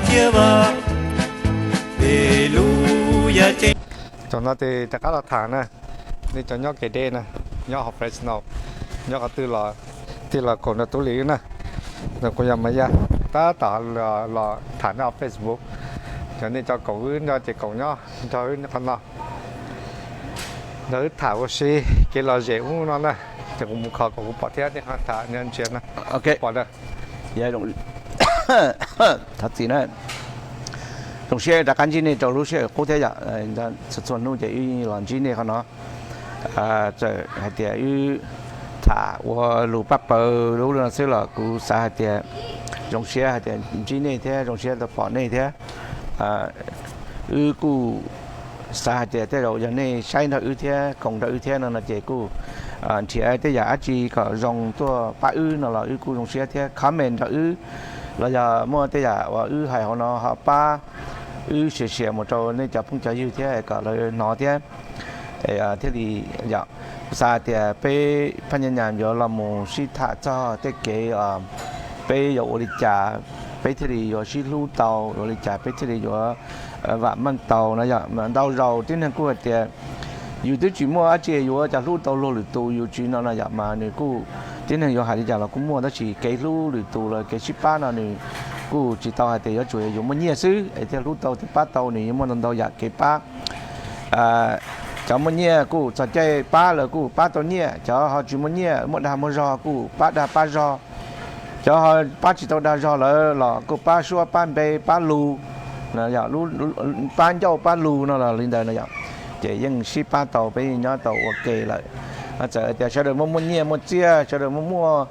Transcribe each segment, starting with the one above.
Thiab vaj, peb lub yaj ceeb. Tam no ces rov qab los tham na, nej cov nyob kev deb na, nyob hauv Fresno, nyob qhov twg los, tig los koom nrog Tub Lis wb na. Nws kuj yog Maiv Yaj, tab tom los tham nyob hauv Facebook. Cov nej cov koom wb nyob ces koom nyob nrog wb qhov no, nrog wb tham ua si kev lom zem ub no na. Ces kuv mus kho kom kuv pom thiab nej ho tham nyob ntsia na. Pom na. Thov txim na. Zoo siab rov qab ntsib nej rau lub sij hawm qub thiab yom. Txhua txhua hnub ces wb los ntsib nej qhov no. Txawm hais tias wb tham ua lus paj paws lub no xwb los kuv xav hais tias zoo siab hais tias ntsib nej thiab zoo siab tau pom nej thiab. Wb kuj xav hais tias tej zaum yog nej saib nrog wb thiab koom nrog wb thiab no no ces kuj nrhiav tej yam dab tsi kom zoo tuaj pab wb no los wb kuj zoo siab thiab comment nrog wb, los yog muaj tej yam uas wb hais hauv no ho pab wb share share mus rau nej cov phooj cov ywg thiab kom lawv hnov thiab. Thiaj li yom, kuv xav tias peb phaj nyas nyas yuav los mus sib tham txog tej kev peb yuav ua li cas peb thiaj li yuav sib hlub tau, ua li cas peb thiaj li yuav vam meej tau no yom. Ntau zaus tib neeg kuj hais tias yus twb tsis muaj dab tsi yuav cas hlub tau luag lwm tus, yus tsis no no yom, mas nws kuj, tib neeg yuav hais li cas los kuj muaj, tab sis kev hlub lwm tus los kev sib pab no nws kuj tsis tau hais tias yuav tsum yog yus muaj nyiaj xwb es thiaj hlub tau thiab pab tau, nws yeej muaj ntau ntau yam kev pab. Cov muaj nyiaj kuj txog caij pab lawv kuj pab tau nyiaj, cov ho tsis muaj nyiaj muaj dag muaj zog kuj pab dag pab zog, cov ho pab tsis tau dag zog lawm los kuj pab suab pab npe pab lus, pab ncauj pab lus no los li ntawd no yom. Ces yeej sib pab tau, peb yeej nyob tau ua ke lawm. Txawm tias sawv daws muaj muaj nyiaj muaj txiaj, sawv daws muaj muaj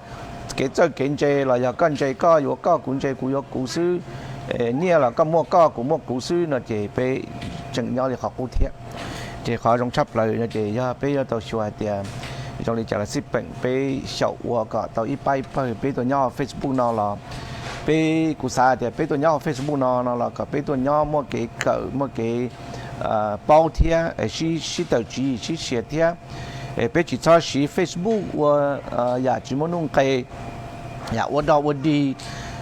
kev txawj kev ntse los yog koj ntse koj yuav koj, kuv ntse kuv yuav kuv xwb, nyiaj los koj muaj koj kuv muaj kuv xwb no ces peb tseem nyob li qhov qub thiab. Ces qhov zoo tshaj plaws no ces yog peb yuav tau xyuas hais tias zoo li cas los xij peem peb xyaum ua kom tau ib pab ib pawg peb tuaj nyob Facebook no los, peb, kuv xav tias peb tuaj nyob Facebook no no los kom peb tuaj nyob muaj kev kawm muaj kev paub thiab sib tawm tswv yim sib sia thiab. Peb tsis txhob siv Facebook ua yam tsis muaj nuj nqis, yam ua dog ua dig,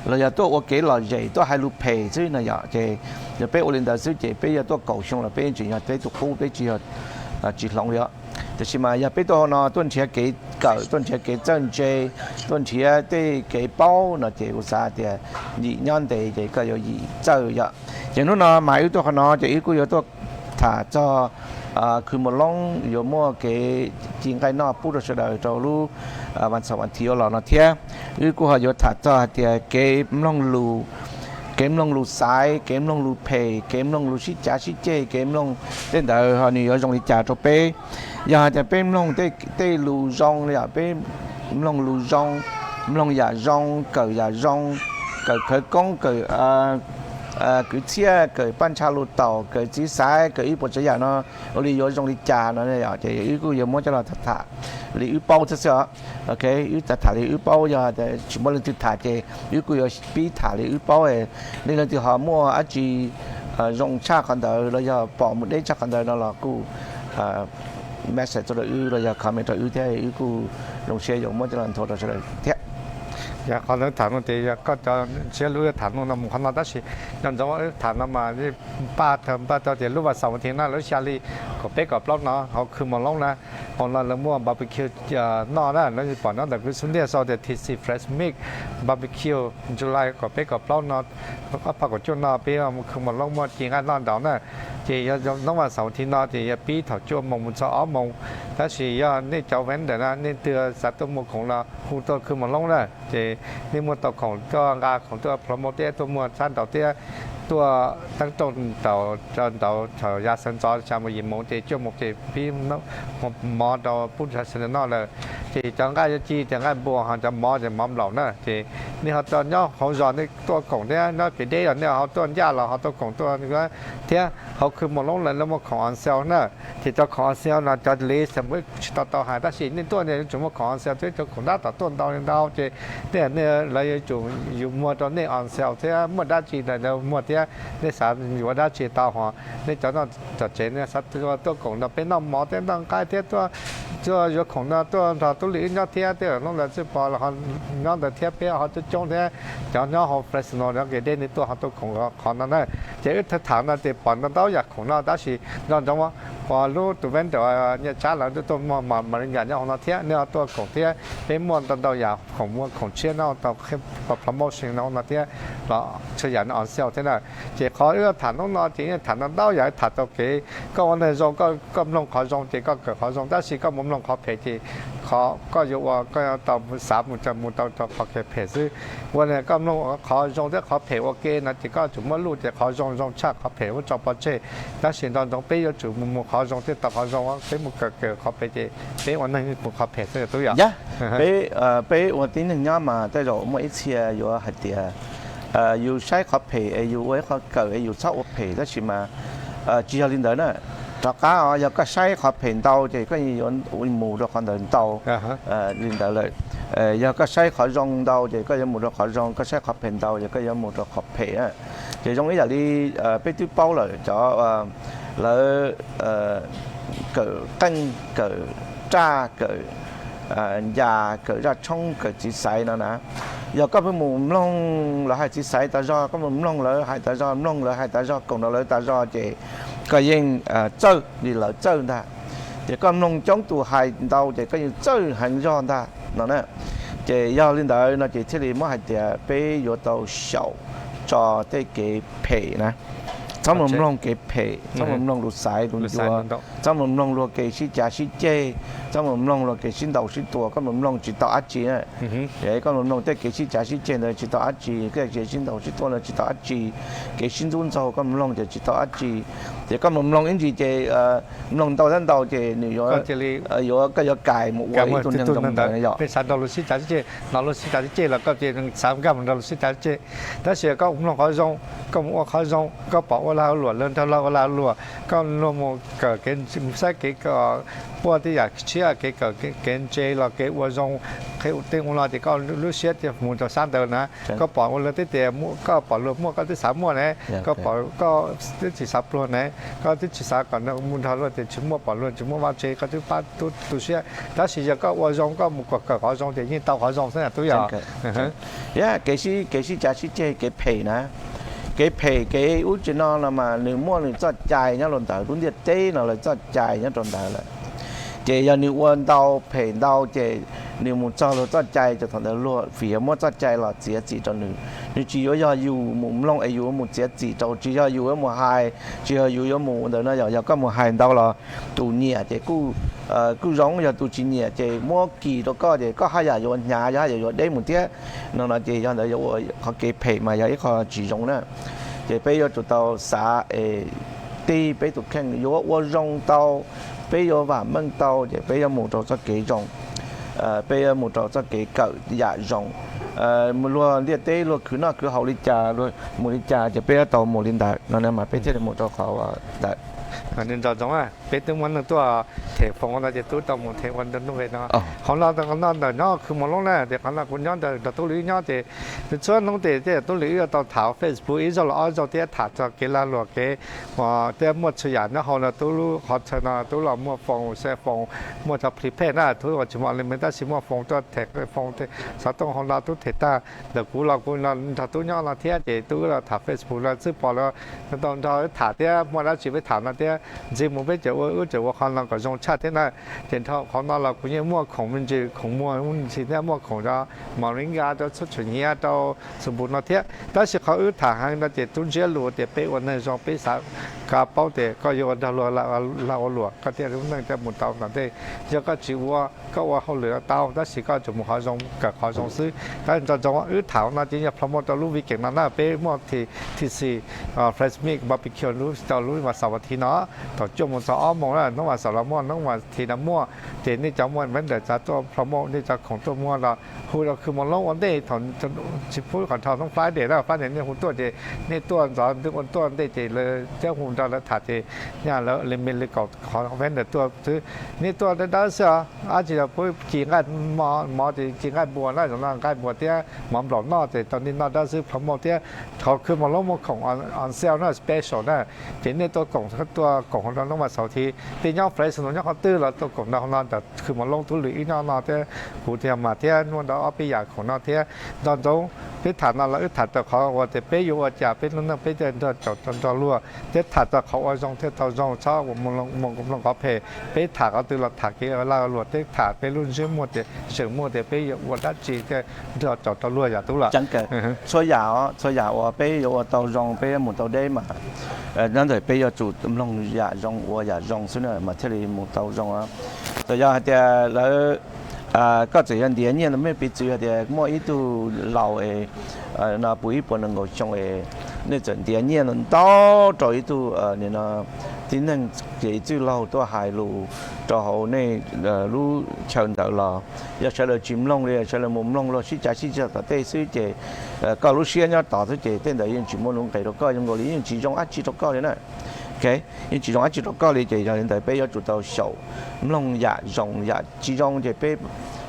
los yog tuaj ua kev lom zem tuaj hais lus phem xwb no yom. Ces yog peb ua li ntawd xwb ces peb yuav tuaj kaum xyoo los peb tseem yog peb tus qub, peb tsis yog tsis hloov li os. Tiam sis mas yog peb tuaj hauv no tuaj nrhiav kev kawm, tuaj nrhiav kev txawj ntse, tuaj nrhiav tej kev paub no ces kuv xav tias yim nyob ntev ces koj yuav yim txawj yom. Ces hnub no mas wb tuaj qhov no ces wb kuj yuav tuaj tham txog khw mos loob yuav muaj kev ci nqaij noj pub rau sawv daws rau lub vas xaum vas thiv uas los no thiab. Wb kuj ho yuav tham txog hais tias kev mloog lus, kev mloog lus xaiv, kev mloog lus phem, kev mloog lus sib cav sib ceg, kev mloog tej ntawd ho nws yuav zoo li cas rau peb. Yog hais tias peb mloog tej lus zoo li yom, peb mloog lus zoo, mloog yam zoo, kawm yam zoo, kawm khawv koob, kawm kwv txhiaj, kawm paj ntsha lus taum, kawm txiv xaiv, kawm ib puas tsav yam no ua li yuav zoo li cas no ces wb kuj yuav muab coj los tham li wb paub thiab xwb os. Ok, wb tham tham li wb paub, yog tsis muaj leej twg tham ces wb kuj yuav pib tham li wb paub. Nej leej twg ho muaj dab tsi zoo tshaj qhov ntawd los yog pom mus deb tshaj qhov ntawd no los kuj message tuaj rau wb los yog comment rau wb thiab, wb kuj zoo siab yuav muab coj los nthuav rau sawv daws thiab. Yog qhov lawv tham no ces yog koj cov ntshiab lub tham no no mus qhov no, tab sis nco ntsoov tham no mas npaj tau, npaj tau tias lub vas xaum vas thiv no lub xya hli kaum peb kaum plaub no hauv khw mos loob na, hauv no lawv muaj barbecue noj na, lawv pom nyob ntawm kuv xub ntiag sau tias T C Fresh Meat Barbecue July kaum peb kaum plaub no, ob phav kaum cuaj no peb khw mos loob muaj ci nqaij noj nraud na. Ces yog hnub vas xaum thiv no ces yog pib thaum cuaj moos mus txog ob moos. Tab sis yog nej cov vendor na, nej twg xav tuaj muag khoom los hu tuaj khw mos loob na, ces nej muaj tau khoom tuaj nqa khoom tuaj promote thiab tuaj muag sab nraud thiab tuaj teeb rooj nraud, nraud thaum yav sawv ntxov xya moos yim moos ces cuaj moos ces pib mov rau pub rau sawv daws noj lawm. Ces cov nqaij yuav ci tias nqaij npua, ho cov mov ces mov nplaum na. Ces nej ho tuaj nyob hauv zos nej tuaj koom thiab, nyob kev deb los nej ho tuaj ncaj los ho tuaj koom tuaj thiab. Hauv khw mos loob lawv muaj khoom on sale na. Ces cov khoom on sale no cov list kuv tsis tau tau hais, tab sis nej tuaj yuav tsum muaj khoom on sale thiab, cov khoom tab tom tuaj ntau ntau ces nej, lawv yuav tsum yuav muag rau nej on sale thiab, muaj dab tsi lawv muag thiab. Nej xav yuav dab tsi tau ho, nej cov noj tom tsev nej xav tuaj koom nrog peb noj mov thiab noj nqaij thiab tuaj, tuaj yuav khoom no tuaj nrog Tub Lis wb nyob thiab, tej zaum hnub ntawd txwj pos los ho nyob ntawd thiab, peb ho tuaj coob thiab, cov nyob hauv Fresno no kev deb nws tuaj ho tuaj koom qhov no na. Ces wb tham no ces pom ntau ntau yam khoom no tab sis nco ntsoov, lub tus vendor Nyiaj Tsab lawv twb tuaj muag Maringa nyob hauv no thiab, nej ho tuaj koom thiab, peb muaj ntau ntau yam khoom, muaj khoom tshiab nyob tau promotion no no thiab, los txhua yam no on sale thiab na. Ces qhov wb tham hnub no ces yeej tham ntau ntau yam, tham tau kev koj ua neeg zoo, koj mloog qhov zoo ces koj kawm qhov zoo, tab sis koj mus mloog qhov phem ces koj yuav ua, koj yuav tau xav mus, mus tau rau qhov kev phem xwb. Ua li koj mloog qhov zoo thiab qhov phem ua ke no ces koj yuav tsum muab luj ces qhov zoo zoo tshaj qhov phem muab tso pov tseg. Tab sis nco ntsoov peb yuav tsum mus, mus qhov zoo thiaj tau qhov zoo, peb mus kawm, kawm qhov phem ces peb ua neeg mus qhov phem xwb tub yom. Yog, peb, peb ua tib neeg nyob mas tej zaum muaj ib txhia yuav hais tias yus saib qhov phem es yus ua ib qho kawm es yus txhob ua phem, tab sis mas tsis yog li ntawd na. Rov qab os, yog koj saib qhov phem ntau ces koj yuav mus rau qhov ntawd ntau li ntawd lawm. Yog koj saib qhov zoo ntau ces koj yuav mus rau qhov zoo, koj saib qhov phem ntau ces koj yuav mus rau qhov phem na. Ces zoo ib yam li peb twb paub lawm cov lawv kawm qeej, kawm raj, kawm ncas, kawm zaj tshoob, kawm txiv xaiv no na. Yog koj pheej mus mloog lawv hais txiv xaiv tas zog, koj mus mloog lawv hais tas zog, mloog lawv hais tas zog, koom rau lawv tas zog ces koj yeej txawj li lawv txawj ntag. Ces koj mloog coob tus hais ntau ces koj yeej txawj heev zog ntag no na. Ces yog li ntawd no ces thiaj li muab hais tias peb yuav tau xyaum tso tej kev phem na. Txhob mus mloog kev phem, txhob mus mloog lus xaiv lus ncua, txhob mus mloog luag kev sib cav sib ceg, txhob mus mloog luag kev sib ntaus sib tua, koj mus mloog tsis tau dab tsi na. Koj mus mloog tej kev sib cav sib ceg ntawd tsis tau dab tsi, kev sib ntaus sib tua ntawd tsis tau dab tsi, kev sib ntxub ntxaug koj mus mloog ces tsis tau dab tsi. Ces koj mus mloog ib ntsis ces mloog ntau thiab ntau ces nws yuav, yuav, koj yuav kais mus ua ib tug neeg zoo ntawd yom. Peb xav nrog luag sib cav sib ceg, nrog luag sib cav sib ceg los koj ces xav nkag mus nrog luag sib cav sib ceg. Tab sis koj mus mloog qhov zoo, koj mus ua qhov zoo, koj pom ua lag ua luam, luag nrog luag ua lag ua luam, koj luag mus kawm kev, saib kev puaj tej yam tshiab, kev kawm kev ntse los kev ua zoo, qhia tej ua no ces koj lub siab thiaj mus rau sab ntawd na. Koj pom ua luag twb tias, koj pom luag muaj koj twb xav muaj ne, koj pom koj twb tsis xav pluag ne, koj twb tsis xav kom mus nrog luag ces tsis muaj, pom luag tsis muaj vaj tse koj twb pab tu siab. Tab sis yog koj ua zoo, koj mus kawm qhov zoo ces yeej tau qhov zoo xwb na tub yom. Yog kev sib, kev sib cav sib ceg kev phem na, kev phem kev ub tsis no no mas nws muaj nws txoj cai nyob rau ntawd, lub ntiaj teb no lawv txoj cai nyob rau ntawd lawm. Ces yog nws ua ntau phem ntau ces nws mus txog luag txoj cai, ces thaum ntawd luag vim yog muab txoj cai los txiav txim rau nws. Nws tsis yuav yog yus mus mloog es yus yuav mus txiav txim rau, tsis yog yus yuav mus hais, tsis yog yus yuav mus ntawd no yom. Yog koj mus hais ntau los tus nyiam ces kuj, kuj zoo, yog tus tsis nyiam ces muab kis rau koj ces koj haj yam yuav hnyav, yog haj yam yuav deb mus thiab no no ces yog ntawd yuav ua qhov kev phem mas yog ib qho tsis zoo na. Ces peb yuav tsum tau xav es tig peb tus kheej, yuav ua zoo tau, peb yuav vam meej tau ces peb yuav mus rau txoj kev zoo, peb yuav mus rau txoj kev kawm yam zoo. Luag ntiaj teb luag khwv noj khwv haus li cas, luag mus li cas ces peb yuav tau mus li ntawd no mas peb thiaj li mus rau qhov ntawd. Nco ntsoov, peb twb muaj neeg tuaj them foos no ces tub tau mus them ua ntu ntuj nqe no. Qhov no, qhov no ntawm nyob Khw Mos Loob na, ces qhov no kuv nyob ntawm nrog tub Lwm nyob ces txhua hnub ces tub Lwm wb yuav tau tham Facebook ib zaug los ob zaug thiab tham txog kev lag luam kev thiab muaj txhua yam nyob hauv no, tub lub qhov chaw no tub los muaj foos, xe foos, muaj cov prepaid na, tub ua tsis muaj li me tab sis muaj foos tuaj them foos, xov tooj hauv no tub them tag. Ntawm kuv los kuv nrog tub nyob no thiab ces tub los tham Facebook no xwb, pom los tau nrog tham thiab muaj dab tsi peb tham no thiab. Ntxiv mus peb tseem ua, wb tseem ua qhov no kom zoo tshaj thiab na. Ces nrho qhov no los kuv yeej muaj khoom me ntsis, khoom muag ntsis thiab muaj khoom cov moringa, cov txhua tshuam nyiav, rau xu npus no thiab. Tab sis qhov wb tham heev no ces tub ntsiab lus tias peb ua neeg zoo peb xav kav paub tias koj yuav ua nrog luag lag ua luam koj thiaj lub neej thiaj mus tau tom ntej. Yog koj tsis ua, koj ua hauj lwm tau tab sis koj tsuas mus qhov zoo kawm qhov zoo xwb. Tab sis nco ntsoov wb tham no ces yog promote rau lub weekend no na, peb muaj TC Fresh Meat Barbecue lub rau lub vas xaum vas thiv no, thaum cuaj moos txog ob moos na, hnub vas xaum los muaj, hnub vas thiv no muaj. Ces nej cov muaj vendor xav tuaj promote nej cov khoom tuaj muag los hu rau Khw Mos Loob ua ntej, thaum tsis pub kom dhau hnub Friday na, Friday nej hu tuaj ces nej tuaj ntxov ntuj ua tuaj ntej ces lawv thiab hu nrog lawv tham ces nyaj lawv li me li kaum qhov vendor tuaj xwb. Nej tuaj dawb dawb xwb os, dab tsi los pub ci nqaij mov, mov ces ci nqaij npua na, zoo no nqaij npua thiab mov nplaum noj ces tau nej noj dawb xwb, promote thiab. Qhov Khw Mos Loob muaj khoom on sale na, special na, ces nej tuaj koom tuaj koom hauv no mas xaus thiab. Tej nyob Fresno nyob qhov twg los tuaj koom nrog hauv no ntawm Khw Mos Loob Tub Lwm ib no no thiab, kuv thiaj mas thiab muaj ntau ob peb yam koom no thiab. Nco ntsoov, peb tham no los wb tham rau qhov uas tias peb yuav ua cas peb lub neej peb thiaj nrog caum nrog luag, thiab tham rau qhov ua zoo thiaj tau zoo, txhob ua mloog qhov phem. Peb tham qhov twg los tham kev lag luam, peb tham peb lub ntsiab muag tias, zeem muag tias peb yuav ua dab tsi thiaj nrog caum rau luag yam tub lawm. Txhua yam, txhua yam uas peb yuav ua tau zoo peb yuav mus tau deb mas nyob ntawm peb yuav tsum mloog yam zoo ua yam zoo xwb na mas thiaj li mus tau zoo. Txawm yog hais tias lawv, koj txawm yog ntiav nyiaj, mej piv txwv hais tias muaj ib tug laus es no puv ib puas nees nkaum xyoo es nej txawm ntiav nyiaj ntau rau ib tug tib neeg, ces ib txwj laug tuaj hais lus rau hauv nej lub chaw ntawd los yog sawv daws tsis mloog li, sawv daws mus mloog luag sib cav sib ceg tom tej xwb ces koj lub siab nyob tod xwb ces tej ntawd yeej tsis muaj lub nqe rau koj, zoo nkaus li yeej tsis zoo dab tsi rau koj li na. Yeej tsis zoo dab tsi rau koj li ces yog li ntawd peb yuav tsum tau xyaum mloog yam zoo, yam tsis zoo ces peb,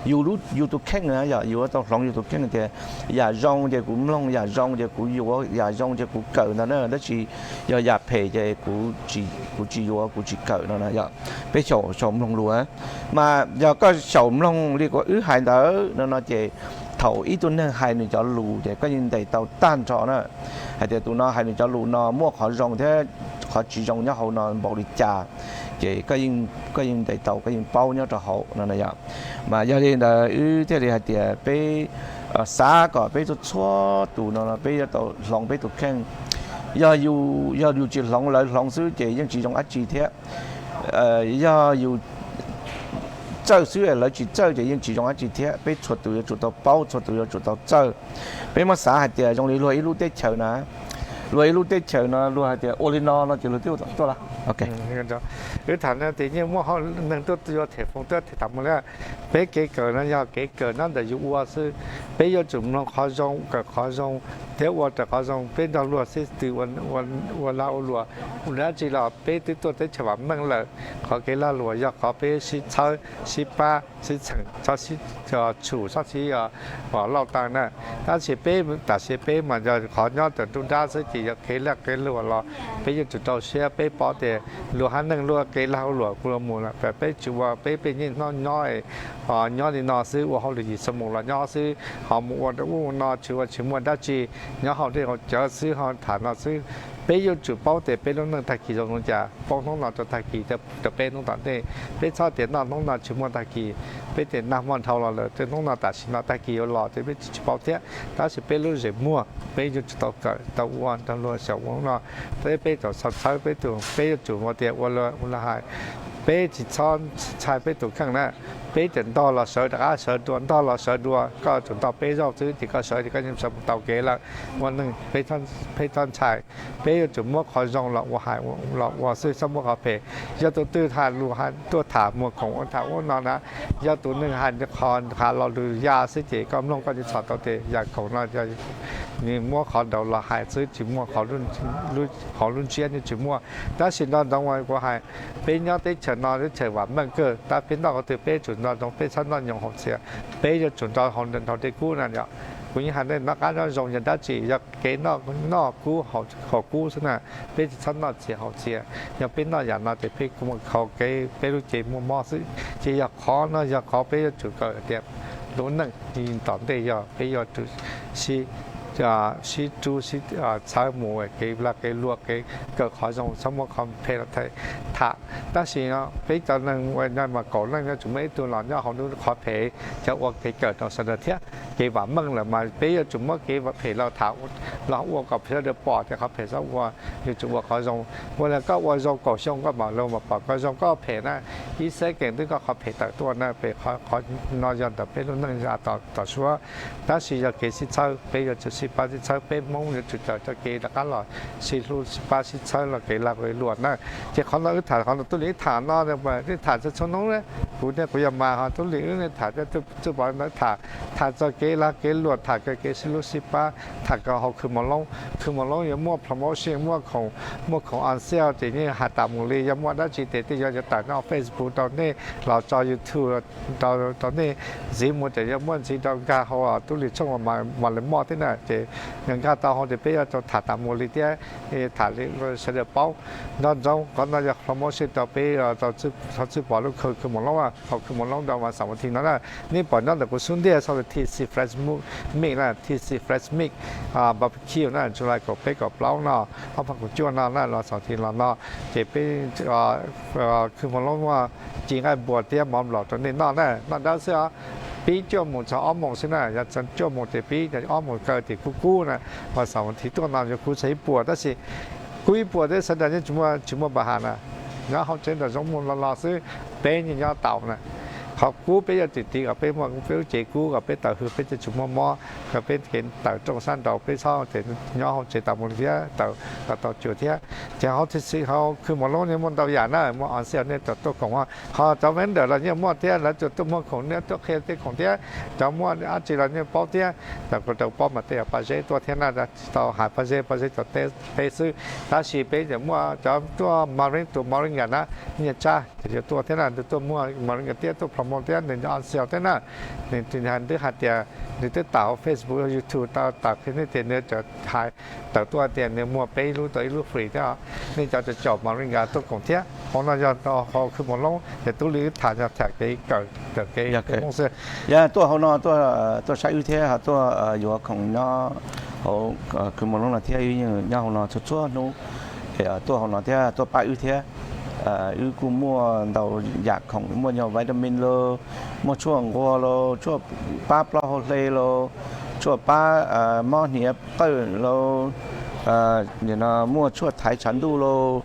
yus tus kheej na yom, yus yuav tau hloov yus tus kheej tias yam zoo ces kuv mloog, yam zoo ces kuv yuav, yam zoo ces kuv kawm ntag na, tab sis yog yam phem ces kuv tsis yuav, kuv tsis kawm no na yom. Peb xyaum, xyaum mloog lus mas yog koj xyaum mloog li kuv wb hais ntawd no no ces thaum ib tug neeg hais nws cov lus ces koj yeej ntes tau tag nrho na, hais tias tus no hais nws cov lus no muaj qhov zoo thiab qhov tsis zoo nyob hauv no npaum li cas, ces koj yeej ntes tau, koj yeej paub nyob rau hauv no na yom. Mas yog li ntawd wb thiaj li hais tias peb xav kom peb txhua txhua tus no no peb yuav tau hloov peb tus kheej. Yog yus, yog yus tsis hloov, lawv hloov xwb ces yeej tsis zoo dab tsi thiab. Yog yus txawj xwb lawv tsis txawj ces yeej tsis zoo dab tsi thiab. Peb txhua tus yuav tsum tau paub, txhua tus yuav tsum tau txawj. Peb muab xav hais tias zoo li luag ib lub teb chaws na, luag ib lub teb chaws no luag hais tias ua li no no ces luag twb ua tuaj lawm. Wb tham no ces yeej muaj neeg tuaj yuav them foos tuaj them tham mus li. Peb kev kawm no yog kev kawm nyob ntawm yus ua xwb. Peb yuav tsum mloog qhov zoo, kawm qhov zoo, thiab ua raws qhov zoo. Peb nrog luag sib tw ua lag ua luam, ua dab tsi los peb twb tuaj teb chaws vam meej lawm. Qhov kev lag luam yog qhov peb sib txhawb, sib pab, sib txheem, txhob sib tshum, txhob sib lauj taw na. Tab sis peb tam sim peb mas yog qhov nyob ntawm nruab nrab xwb ces yog kev lag kev luam los peb yuav tsum rau siab. Peb paub tias luag haiv neeg luag kev lag luam kuj mus lawm, peb tsis ua, peb peb nyob nyob, nyob li no xwb, ua hauj lwm yim xuab moos los nyob xwb, ho mus ua ub ua no tsis ua tsis muaj dab tsi. Nyob hauv dej hauv cawv xwb ho tham no xwb. Peb yuav tsum paub tias peb lub neej tag kis zoo li cas, paub hnub no rau tag kis, rau peb hnub tom ntej. Peb txhob tias noj hnub no tsis muaj tag kis, peb tias nag hmo dhau los lawm, hnub no tam sim no tag kis yuav los ces peb tsis paub thiab. Tab sis peb lub zeem muag peb yuav tsum tau kawm tau ua nrog luag xyaum ua hnub no. Peb, peb tau txhob txhawb peb tus, peb yuav tsum ua tias ua luag hais, peb tsis txhob ntshai peb tus kheej na. Peb tias ntog los sawv rov qab sawv dua, ntog los sawv dua, koj tsum ntog peb zaug xwb ces koj sawv ces koj yeej sawv mus tau kev lawm. Ua neej peb txhob ntshai, peb yuav tsum muab qhov zoo los ua hais, los ua xwb, txhob muab qhov phem. Yog tus twg hais lus tuaj tham muag khoom ua tham ub no na, yog tus neeg hais qhov, hais lo lus ya xwb ces koj mloog koj tsis txhom tau tias yam khoom no yog nws muab qhov nraud los hais xwb, tsis muaj qhov, hauv lub ntsiab nws tsis muaj. Tab sis nco ntsoov uas kuv hais, peb nyob teb chaws no teb chaws vam meej kawg, tab peb noj qhov twg peb tsum nco ntsoov peb txhob noj nyoos haus txias. Peb yuav tsum nco hauv nraum dej kub na yom. Kuv yeej hais nej noj qab nyob zoo yog dab tsi, yog kev noj kub haus kub xwb na. Peb tsis txhob noj txias haus txias, yog peb noj yam no ces peb kuj mus kho kev peb lub cev muaj mob xwb. Ces yog qhov no yog qhov peb yuav tsum kawm tias lub neej tom ntej yog peb yuav tsum sib, sib rub sib txhawb mus kev lag kev luam, kev kawm qhov zoo, txhob muab qhov phem los tham. Tab sis peb cov neeg ua mas kaum leej yuav tsum muaj ib tug los nyob hauv lub qhov phem, cov ua kev kawm rau sawv daws thiab. Kev vam meej lawm mas peb yuav tsum muab kev phem los tham, los ua kom sawv daws pom tias qhov phem txhob ua, yuav tsum ua qhov zoo. Ua li koj ua zoo kaum xyoo koj mam los pom qhov zoo, koj phem na, ib second twb koj qhov phem tawm tuaj na. Pem qhov no yog ntawm peb lub neej tom suab. Tab sis yog kev sib txhawb, peb yuav tsum sib pab sib txhawb, peb Hmoob yuav tsum tawm txoj kev rov qab los sib hlub sib pab sib txhawb los kev lag kev luam na. Ces qhov no wb tham, qhov no Tub Lis wb tham no, wb tham txhua txhua hnub, kuv thiab kuv yawg mas ho Tub Lis wb tham thiab Txwj Pov no tham, tham txog kev lag kev luam, tham kev sib hlub sib pab, tham kom hauv khw Mos Loob. Khw Mos Loob yuav muaj promotion, muaj khoom, muaj khoom on sale ces yeej has tas mus li. Yog muaj dab tsi ces tej zaum yuav tawm nyob Facebook rau nej los tso YouTube rau nej ntxiv mus ces yuav muaj ntxiv rau nkag hauv tub li tshooj mas li moj thiab na. Ces nkag tau hauv ces peb yuav tau tham tas mus li thiab, tham li sawv daws paub. Nco ntsoov qhov no yog promotion rau peb, tau txhawb pom lub khw Khw Mos Loob, hauv Khw Mos Loob rau mas xam thi no na. Nej pom nyob ntawm kuv xub ntiag sau tias TC Fresh Meat na, TC Fresh Meat Barbecue na, July kaum peb kaum plaub no, ob phav kaum cuaj no na, los xam thi los no. Ces peb Khw Mos Loob muaj ci nqaij npua thiab mov nplaum rau nej noj na, noj dawb xwb os. Pib cuaj moos txog ob moos xwb na, yog txog cuaj moos ces pib, ob moos kaw ces kub kub na. Mas xam thi tuaj no yuav kub txog ib puas, tab sis kub ib puas thiab sawv daws yeej tsis muaj, tsis muaj npa has na. Nyob hauv tsev nraum zoov muag los los xwb, peb yeej nyob tau na. Qhov kub peb yuav tiv tiv kom peb muaj peb lub cev kub kom peb tawm hws peb thiaj tsis muaj mob, kom peb kev tawm rooj sab nraud peb txhob ces nyob hauv tsev tau mus thiab tawm kom tau cuag thiab. Ces hauv Khw Mos Loob yeej muaj ntau yam na, muaj on sale nej tau tuaj khoom, ho cov vendor los yeej muaj thiab, lawv tsuas tuaj muag khoom nej tuaj qhia tej khoom thiab, cov muaj dab tsi los yeej paub thiab. Cov kuv tau paub mas tej yog Paj Zeb tuaj thiab na, tsis tau hais Paj Zeb, Paj Zeb cov teb xwb. Tab sis peb tseem muaj cov tuaj Moringa, tus Moringa na, Nyiaj Tsab ces yuav tuaj thiab na, nws tuaj muag Moringa thiab tuaj promote thiab nws on sale thiab na. Nws twb hais tias nws twb tawm hauv Facebook, YouTube tau tawm qhia nej tias nws tawm tuaj hais tias nws muag peb lub tau ib lub free thiab. Nej cov caum Moringa tuaj koom thiab. Hauv no yog hauv Khw Mos Loob ces tub li wb tham yog tham kev kawm, kawm kev Hmoob xwb. Yog tuaj hauv no tuaj saib wb thiab ho tuaj yuav khoom nyob hauv Khw Mos Loob no thiab, wb yeej nyob hauv no txhua txhua hnub. Tuaj hauv no thiab tuaj pab wb thiab. Wb kuj muaj ntau yam khoom, muaj nyuag vitamin los, muaj tshuaj nquag los, tshuaj pab plaub hau hle los, tshuaj pab mob hniav qawj los, muaj tshuaj thaiv tshav ntuj los,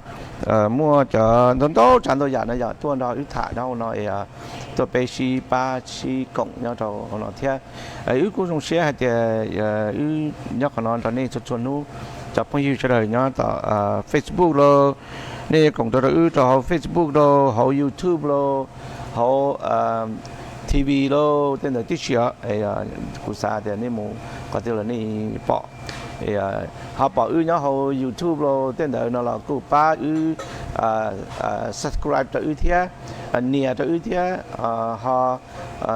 muaj cov ntau ntau tsav ntau yam no yog tuaj nrog wb tham nyob hauv no es tuaj peb sib pab sib koom nyob rau hauv no thiab. Wb kuj zoo siab hais tias wb nyob qhov no nrog nej txhua txhua hnub. Cov phooj ywg sawv daws nyob tom Facebook los, nej koom rau rau wb rau hauv Facebook los, hauv YouTube los, hauv TV los, tej ntawd tib si os. Kuv xav tias nej mus qhov twg los nej pom. Ho pom wb nyob hauv YouTube los tej ntawd no los kuj pab wb subscribe rau wb thiab, nias rau wb thiab, ho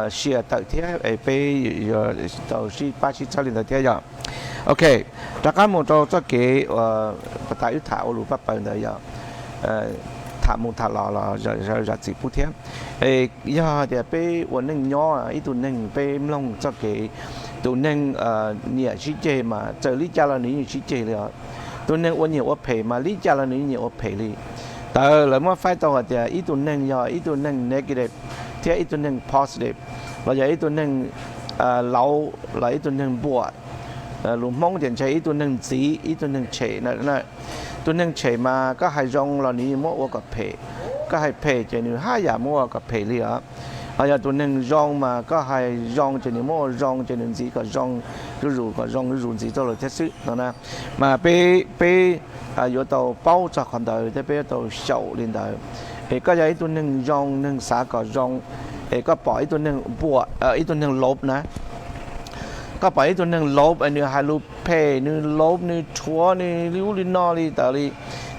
share tawm thiab es peb yuav tau sib pab sib txhawb li ntawd thiab yom. Ok, rov qab mus rau txoj kev uas pas tas wb tham ua lus paj paws ntawd yog tham mus tham los los zam txim pub thiab. Yog tias peb ua neej nyob ib tug neeg peb mloog txoj kev, tus neeg nyiam sib ceg mas txawm li cas los nws yeej sib ceg li os. Tus neeg ua nyiam ua phem mas li cas los nws yeej nyiam ua phem li. Tawd lawv muab faib tau hais tias ib tug neeg yog ib tug neeg negative thiab ib tug neeg positive, los yog ib tug neeg lauv los ib tug neeg npuam. Lus Hmoob tias ntshe ib tug neeg ntxiv ib tug neeg tshem na. Tus neeg tshem mas koj hais zoo los nws yeej muab ua kom phem, koj hais phem ces nws haj yam muab ua kom phem li os. Ho yog tus neeg zoo mas koj hais zoo ces nws muab ua zoo ces nws ntxiv kom zoo zuj zus, kom zoo zuj zus ntxiv txoj lus thiab xwb no na. Mas peb, peb yuav tau paub txog qhov ntawd thiab peb yuav tau xyaum li ntawd. Es koj yog ib tug neeg zoo, neeg xav kom zoo, es koj pom ib tug neeg npuam, ib tug neeg lauv na, koj pom ib tug neeg lauv es nws hais lus phem, nws lauv, nws rhuav, nws li ub li no li ntawd li,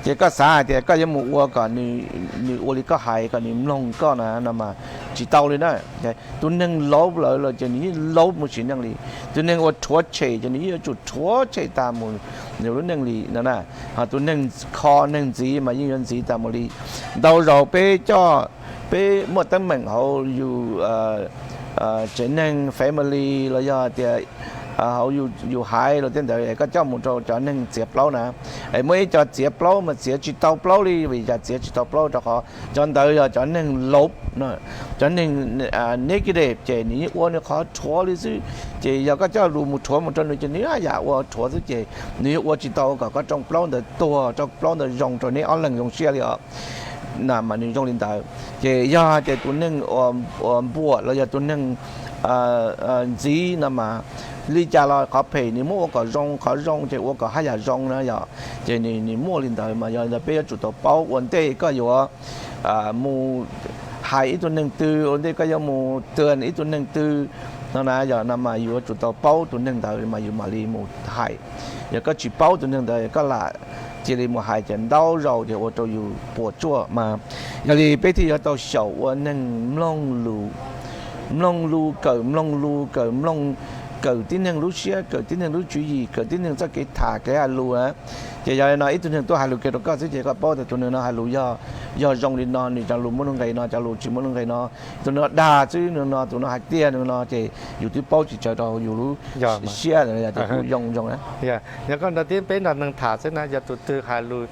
ces koj xav hais tias koj yuav mus ua kom nws ua li koj hais, kom nws mloog koj na no mas tsis tau li na. Tus neeg lauv lawm los ces nws yeej lauv mus sim neej li. Tus neeg uas rhuav tshem ces nws yeej yuav tsum rhuav tshem tas mus nws lub neej li no na. Ho tus neeg kho neeg ntxiv mas yeej yuav ntxiv tas mus li. Ntau zaus peb coj, peb muaj teeb meem hauv yus tsev neeg family los yog tias hauv yus haiv los tej ntawd es koj coj mus rau cov neeg txiav plaub na. Es muaj ib co txiav plaub mas txiav tsis tau plaub li, vim yam txiav tsis tau plaub rau qhov cov ntawd yog cov neeg lauv, cov neeg negative ces nws yeej ua nws qhov rhuav li xwb. Ces yog koj coj lus mus rhuav mus rau nws ces nws haj yam ua rhuav xwb ces nws yeej ua tsis tau kom koj rooj plaub ntawd tuag, rooj plaub ntawd zoo rau neb ob leeg zoo siab li os. Na mas nws zoo li ntawd. Ces yog tias tus neeg uas npuam los yog tus neeg ntxiv no mas li cas los qhov phem nws muab ua kom zoo, qhov zoo ces ua kom haj yam zoo na yom. Ces nws muaj li ntawd mas yog li ntawd peb yuav tsum tau paub ua ntej koj yuav mus hais ib tug neeg twg, ua ntej koj yuav mus tuag ib tug neeg twg no na, yog no mas yus yuav tsum tau paub tus neeg ntawd mas yus mam li mus hais. Yog koj tsis paub tus neeg ntawd koj lam cia li mus hais ces ntau zaus ces ua rau yus puas tsuaj mas. Yog li peb thiaj yuav tau xyaum ua neeg mloog lus, mloog lus, kawm mloog lus, kawm mloog, kawm tib neeg lub siab, kawm tib neeg lub tswv yim, kawm tib neeg txoj kev tham kev hais lus na. Ces yog li no ib tug neeg tuaj hais lus kiag rau koj xwb ces koj paub tias tus neeg no hais lus yog, yog zoo li no, nws cov lus muaj nuj nqis no, cov lus tsis muaj nuj nqis no, tus no dag xwb, nws no, tus no hais tiag, nws no, ces yus twb paub tsis tsawg rau yus lub siab ces kuj zoo zoo na. Yog koj nrog tib peb nrog neeg tham xwb na, yog tus twg hais lus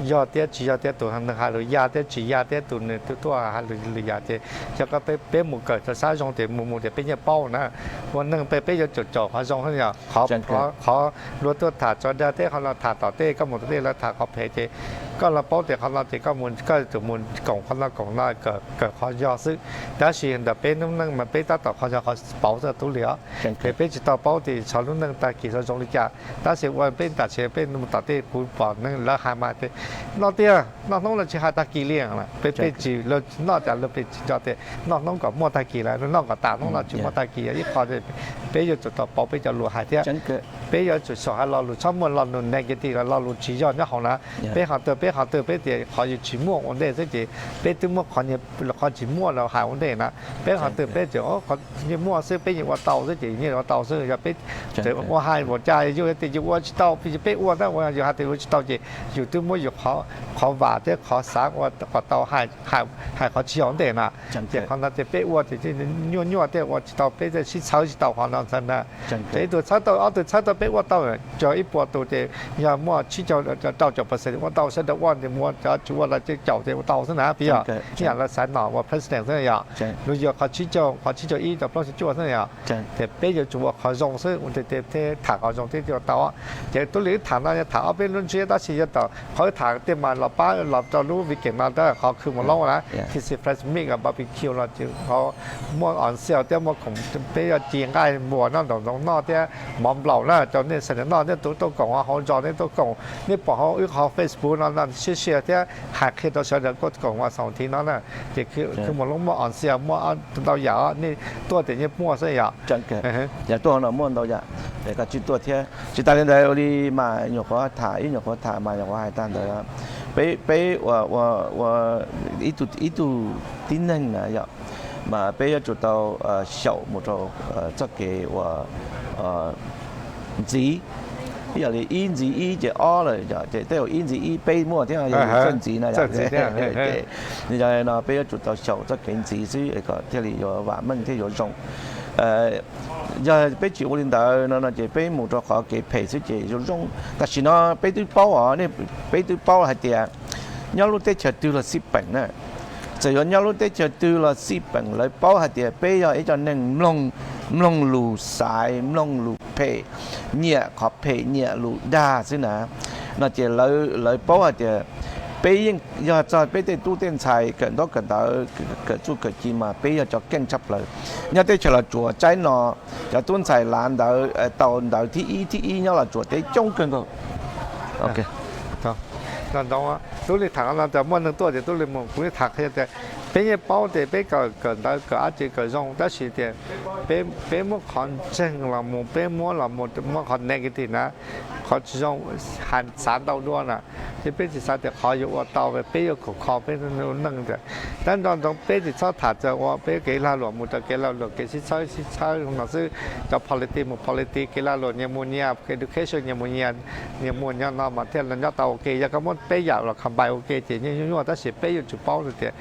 yog thiab tsis yog thiab, tus neeg hais lus ya thiab tsis ya thiab, tus nws tuaj hais lus yam ces yog koj, peb mus kawm tau sab zoo ces mus mus ces peb yeej paub na. Ua neeg peb, peb yuav tsum caum qhov zoo xwb yog qhov, qhov luag tuaj tham tso dag thiab qhov no tham tom tej, koj mus tom tej lawv tham qhov phem ces koj los paub tias qhov no ces koj mus, koj yuav tsum mus koom qhov no koom no, kawm qhov yog xwb. Tab sis ntawm peb lub neej mas peb tab tom qhov yog qhov pauv xwb tub li os. Ces peb tsis tau paub tias txhua lub neej tag kis zoo li cas, tab sis ua peb tam sim peb mus tom tej kuv pom neeg lawv hais mas noj tiag, noj hnub no tsis hais tag kis li. Peb, peb tsis, lawv noj cas lawv peb tsis nco tias noj hnub kom muaj tag kis lawm, noj kom tas hnub no tsis muaj tag kis, yog ib qho peb yuav tsum tau pauv peb cov lus hais thiab. Peb yuav tsum xyaum hais lo lus txhob muaj lo lus negative los lo lus tsis yog nyob hauv na. Peb qhov twg peb qhov twg peb tias qhov yus tsis muaj ua ntej xwb ces peb twb muab qhov tsis muaj los hais ua ntej na. Peb qhov twg peb tias yeej muaj xwb, peb yeej ua tau xwb ces yeej ua tau xwb. Yog peb tseem ua hais npaum cas yus tias yus ua tsis tau, peb ua tab ua yus hais tias ua tsis tau ces yus twb muab yus qhov vam thiab qhov xav ua kom tau hais qhov tsis yog ua ntej na. Ces qhov no ces peb ua ces nyuaj nyuaj thiaj ua tsis tau, peb thiaj sib txhawb tsis tau qhov no ntag na. Ces ib tug txhawb tau, ob tug txhawb tau, peb ua tau, cov ib puas tus ces yog muaj tsib caug rau caum percent ua tau, sawv daws ua ces mus, cov tsis ua los caum ces ua tau xwb na, peb yog ib yam lawv xaiv nom ua president xwb yom. Nws yog qhov tsib caug, qhov tsib caug ib rau plaub caug cuaj xwb yom. Ces peb yuav tsum ua qhov zoo xwb, ua tej tej tham qhov zoo thiaj ua tau. Ces tub li wb tham no yog tham ob peb lub ntsiab tab sis yog tau qhov wb tham tej mas los pab los rau lub weekend no tab qhov khw mus loob na, T C Fresh Mix Barbecue los muaj on sale thiab muaj khoom, peb yuav ci nqaij npuas noj nraum zoov noj thiab mov nplaum na rau nej sawv daws noj, nej tus tuaj koom hauv zos nej tuaj koom, nej pom hauv wb qhov Facebook no no siab siab thiab hais qhia rau sawv daws tuaj koom ua xaus thiv no na. Ces khw mus loob muaj on sale muaj ntau yam, nej tuaj ces yeej muaj xwb yom. Yog tuaj no muaj ntau yam, koj tsij tuaj thiab. Tsis tas li ntawd ua li mas nyuam qhuav tham ib nyuam qhuav tham mas nyuam qhuav hais tag ntawd, peb, peb ua, ua ib tug tib neeg na yom, mas peb yuav tsum tau xyaum mus rau txoj kev ua ntxiv. Ib yam li ib ntxiv ib ces ob lawm, ces tej zaum ib ntxiv ib peb muaj thiab, yog txawj ntxiv no yom. Yog li no peb yuav tsum tau xyaum txoj kev ntxiv xwb kom thiaj li yuav vam meej thiab yuav zoo. Yog peb tsis ua li ntawd no no ces peb mus rau qhov kev phem xwb ces zoo zoo. Tam sim no peb twb paub os, peb twb paub hais tias nyob lub teb chaws twg los xij peem na. Txawm yuav nyob lub teb chaws twg los xij peem, lawv paub hais tias peb yog ib co neeg mloog, mloog lus xaiv, mloog lus phem, nyiam qhov phem, nyiam lus dag xwb na. No ces lawv paub hais tias peb yeej yog txog peb tej tub tej ntxhais kawm ntaub kawm ntawv, kawm txuj kawm ci mas peb yog cov keej tshaj plaws. Nyob teb chaws Los Tsuas tsaib no, cov tub ntxhais lav ntawv tau ntawv thib ib, thib ib nyob Los Tsuas teb coob kawg nkaus. Tub li tham no tas muaj neeg tuaj ces tub li mus kuv tham qhia tias peb yeej paub tias peb kawm, kawm ntawv kawm dab tsi kawm zoo tab sis tias peb muab qhov ntseeg los mus, peb muab los mus muab qhov negative na, qhov tsis zoo, hais xav ntau dua na. Ces peb tsis xav tias qhov yuav ua tau, peb yuav khoom kho peb neej tias tab nco ntsoov peb tsis txhob tham txog ua peb kev lag luam mus rau kev lag luam kev sib txhawb sib txhawb no xwb. Cov politics mus politics, kev lag luam nyias mus nyias, education nyias mus nyias, nyias mus nyob no mas thiaj li nyob tau ua ke. Yog koj muab peb yam los combine ua ke ces yeej nyuaj nyuaj tab sis peb yuav tsum paub tias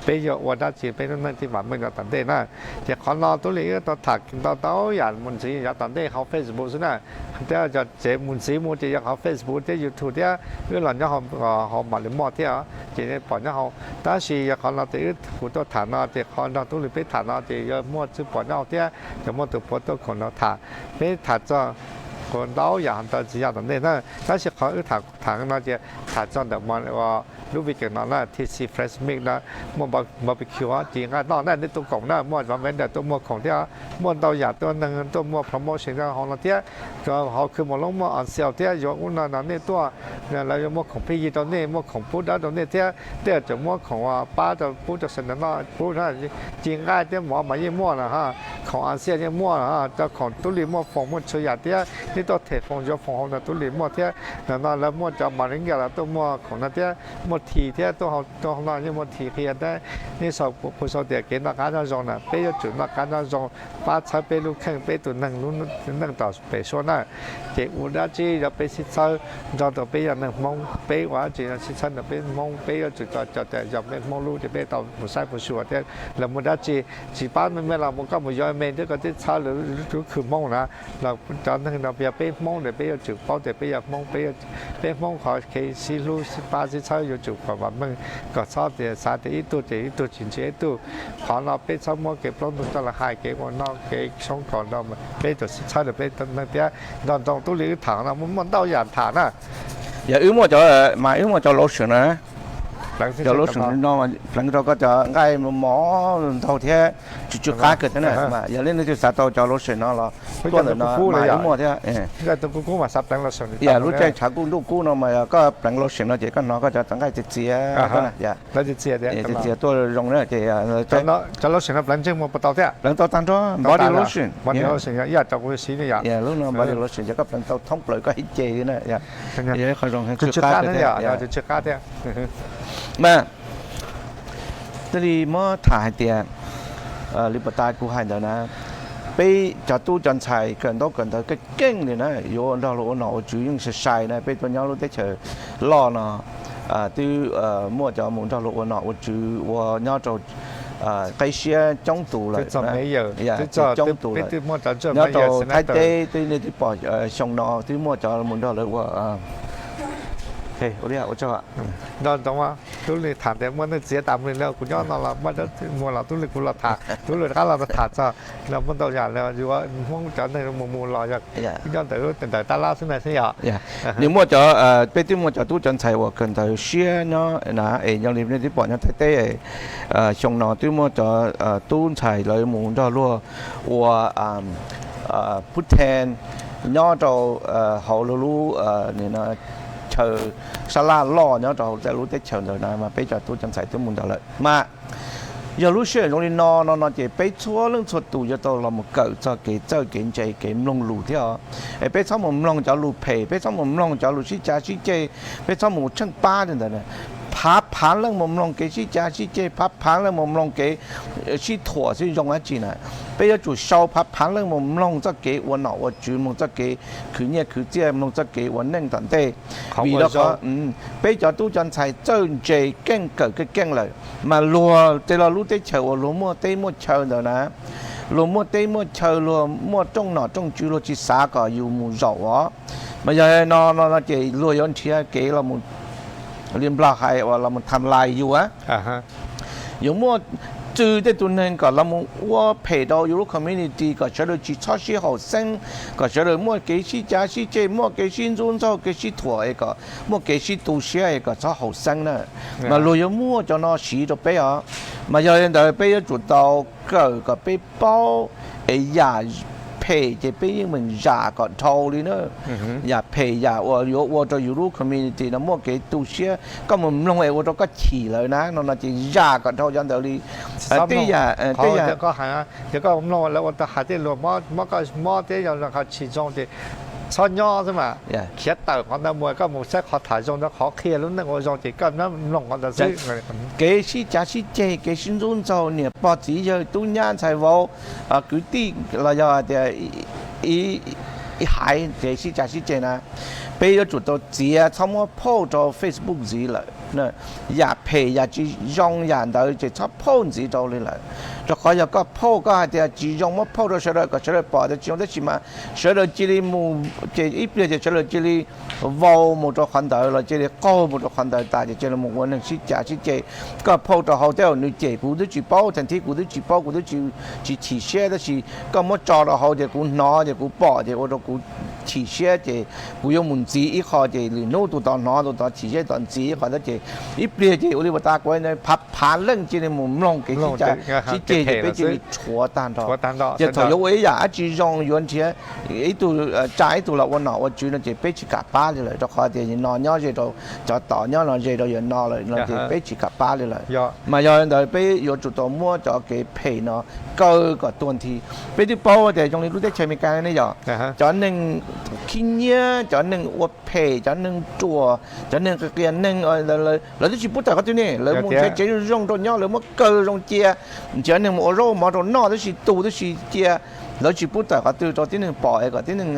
peb yuav ua dab tsi peb lub neej thiaj vam meej rau tom ntej na. Ces qhov no tub li wb tau tham ntau ntau yam mus ntxiv yav tom ntej hauv Facebook xwb na. Thiab yog tsev mus ntxiv mus ces yog hauv Facebook thiab YouTube thiab wb los nyob hauv mam li muaj thiab ces pom nyob hauv. Tab sis yog qhov no ces wb kuv tuaj tham no ces qhov nrog tub li peb tham no ces yuav muaj tswv pom nyob hauv thiab, yog muaj tus puav tuaj khoom no tham. Peb tham txog kuv ntau yam ntawd tsis yog tom ntej na. Tab sis qhov wb tham tham no ces tham txog ntawm lub weekend no na, T C Fresh Mix na, muaj barbecue ci nqaij noj na, nej tuaj koom na, muaj vendor tuaj muag khoom thiab, muaj ntau yam tuaj neeg tuaj muaj promotion hauv no thiab. Hauv khw mus loob muaj on sale thiab, yuav ub no no nej tuaj, lawv yuav muaj khoom plig yig rau nej, muaj khoom pub dawb rau nej thiab, tej tseem muab khoom pab rau pub rau sawv daws noj pub na. Ci nqaij thiab mov mas yeej muaj na ha. khoom Asia yeej muaj, cov khoom tub lis muaj foom muaj txhua yam thiab, nej tuaj them foom yuav foom hauv ntawd tub lis muaj thiab. Nim no lawv muaj cov moringa los tuaj muaj khoom no thiab, muaj thi thiab, tuaj hauv no yeej muaj thi qhia thiab. Nej sau pus sau tias kev noj qab nyob zoo na, peb yuav tsum noj qab nyob zoo, pab txhawb peb lub kheej, peb tus neeg lub neej tom pem suab na. Ces ua dab tsi yog peb sib txhawb nrog rau peb yog neeg Hmoob, peb ua dab tsi no sib txhawb nrog peb Hmoob, peb yuav tsum tso cov tias yog peb Hmoob lub ces peb tau mus saib mus xyuas thiab lawv muaj dab tsi. Tsis pab me me los mus koj mus yuav me twb koj twb txhawb lawv lub khw Hmoob na. Los cov neeg no yog peb Hmoob ces peb yuav tsum paub tias peb yog Hmoob, peb Hmoob qhov kev sib hlub sib pab sib txhawb yuav tsum kom vam meej, kom txhob tias xav tias ib tug ces ib tug tsis ntsia ib tug. Qhov no peb txhob muab kev plaub ntug coj los hais kev ua noj kev soob kos nrog peb tus sib txhawb rau peb neeg thiab. Nrog ntoo tub lis wb tham no muaj ntau yam tham na. Yog wb muaj cov, mas wb muaj cov lotion na, cov lotion no pleev rau koj cov nqaij mos ntaug thiab tsw tsw qab kawg thiab na. Yog li nej twg xav tau cov lotion no los tuaj ntawm no mas wb muaj thiab. Yog lub caij tshav kuj ntuj kub no mas yog koj pleev lotion no ces koj hnov koj cov nqaij txias txias, txias tuaj zoo na ces cov lotion no pleev ntseej muaj puas tau thiab? Pleev tau tag nrho, body lotion. Lub no body lotion ces koj pleev tau thoob plaws koj hib ce li na. Yog ib qho zoo heev, tsw qab thiab. Mas thiaj li muab tham hais tias, li puas tas kuv hais ntawd na, peb cov tub cov ntxhais kawm ntaub kawm ntawv keej keej li na yuav nrog luag ua nom ua tswv yeej sai sai na. Peb tuaj nyob lub teb chaws loj no twb muaj cov mus nrog luag ua nom ua tswv ua nyob rau qeb siab coob tus lawm, coob tus lawm. Nyob rau Thaib teb twb nej twb pom xyoo no twb muaj cov mus nrog lawv ua. Ua tsaug. Nco ntsoov, tub lis tham tias muaj neeg txiav tas mus li no, kuv nyob no los muaj muag los tub lis kuv los tham, tub lis rov qab los tham txog no muaj ntau yam li yuav Hmoob cov neeg mus mus los yog nyob ntawm lub ntawm tab lab xwb na xwb yog. Nws muaj cov, peb twb muaj cov tub cov ntxhais uas kawm ntawv siab nyob na, es yog li nej twb pom nyob Thaib teb, xyoo no twb muaj cov tub ntxhais lawv mus nrog luag ua phub then nyob rau hauv luag lub chaw sab laj loj nyob rau hauv lub teb chaws ntawd na, mas peb cov tub cov ntxhais twb mus ntawd lawm mas. Yog lub sij hawm zoo li no no no ces peb txhua leej txhua tus yuav tau los mus kawm txog kev txawj kev ntse kev mloog lus thiab os. Es peb txhob mus mloog cov lus phem, peb txhob mus mloog cov lus sib cav sib ceg, peb txhob mus tsheej pab li ntawd. Phav phav leej mus mloog kev sib cav sib ceg, phav phav leej mus mloog kev sib thuam sib zoo dab tsi na. Peb yuav tsum sau phav phav leej mus mloog txoj kev ua nom ua tswv, mloog txoj kev khwv nyiaj khwv txiaj, mloog txoj kev ua neej tom ntej. Vim rau qhov peb cov tub cov ntxhais txawj ntse keej kawm keej keej lawm, mas luag tej los lub teb chaws uas luag muaj teb muaj chaw ntawd na, luag muaj teb muaj chaw, luag muaj rooj nom rooj tswv, luag tsis xav kom yus mus zaum os. Mas yog no no no ces luag yuav nrhiav kev los mus, li Nplog hais uas los mus tham lais yus. Yuav muaj txwv tej tus neeg kom los mus ua phem rau yus lub community, kom sawv daws tsis txhob sib haum xeeb, kom sawv daws muaj kev sib cav sib ceg, muaj kev sib ntxub ntxaug, kev sib thuam es kom muaj kev sib tu siab es kom txhob haum xeeb na. Mas luag yuav muaj cov no siv rau peb os. Mas yog li ntawd peb yuav tsum tau kawm kom peb paub es yam phem ces peb yeej meem zam kom dhau li na. Yam phem yam uas yuav ua rau yus lub community no muaj kev tu siab, koj mus mloog es ua rau koj chim lawm na no no ces zam kom dhau cov ntawd li. Tej yam, tej yam, yog koj mloog lawv ua tau hais tej lus mob koj mob thiab yog qhov tsis zoo ces txhob nyob xwb mas, khiav tawm qhov ntawd mus, koj mus saib qhov tham zoo ntawd, qhov qhia lub neej ua zoo ces koj nyob mloog qhov ntawd xwb. Kev sib cav sib ceg, kev sib ntxub ntxaug niam pog txiv yawg tub nyab ntxhais vauv, kwv tij los yog tias ib haiv kev sib cav sib ceg na, peb yuav tsum tau txiav, txhob muab phauj rau Facebook ntxiv lawm. Yam phem yam tsis zoo yam ntawd ces txhob phauj ntxiv rau li lawm. Rau qhov yog koj phauj, koj hais tias tsis zoo muab phauj rau sawv daws kom sawv daws pom tias tsis zoo, tab sis mas sawv daws cia li mus ces ib pliag ces sawv daws cia li vau mus rau qhov ntawd los cia li qaug mus rau qhov ntawd tas ces cia li mus ua neeg sib cav sib ceg. Koj phauj rau hauv tej zaum nws cem kuv twb tsis paub, tag thib kuv twb tsis paub, kuv twb tsis chim siab, tab sis koj muab tso rau hauv ces kuv hnov ces kuv pom ces ua rau kuv chim siab ces kuv yuav mus ntxiv ib qho ces lwm hnub tus tod hnov tus tod chim siab tus tod ntxiv ib qho thiab ces ib pliag ces ua li uas tas kuv phav phav leej cia li mus mloog kev sib cav sib ceg ces peb cia li rhuav tag nrho. Ces thaum yuav ua ib yam dab tsi zoo yuav nrhiav ib tug tsa ib tug los ua nom ua tswv no ces peb tsis kam pab li lawm rau qhov tias no nyob ze rau cov tod, nyob no ze rau yam no lawm no ces peb tsis kam pab li lawm. Mas yog li ntawd peb yuav tsum tau muab cov kev phem no kaw kom tuag nthi. Peb twb paub tias zoo li lub teb chaws Amelikas ne yog cov neeg khib nyiab, cov neeg ua phem, cov neeg ruam, cov neeg qias qias neeg, lawv twb tsis pub tawm qhov twg ne, lawv mus nrhiav tsev zoo zoo rau nyob, lawv muab kaw zoo cia, nrhiav neeg mus ua zaub ua mov rau noj tib si, tu tib si cia, lawv tsis pub tawm qhov twg rau tib neeg pom es kom tib neeg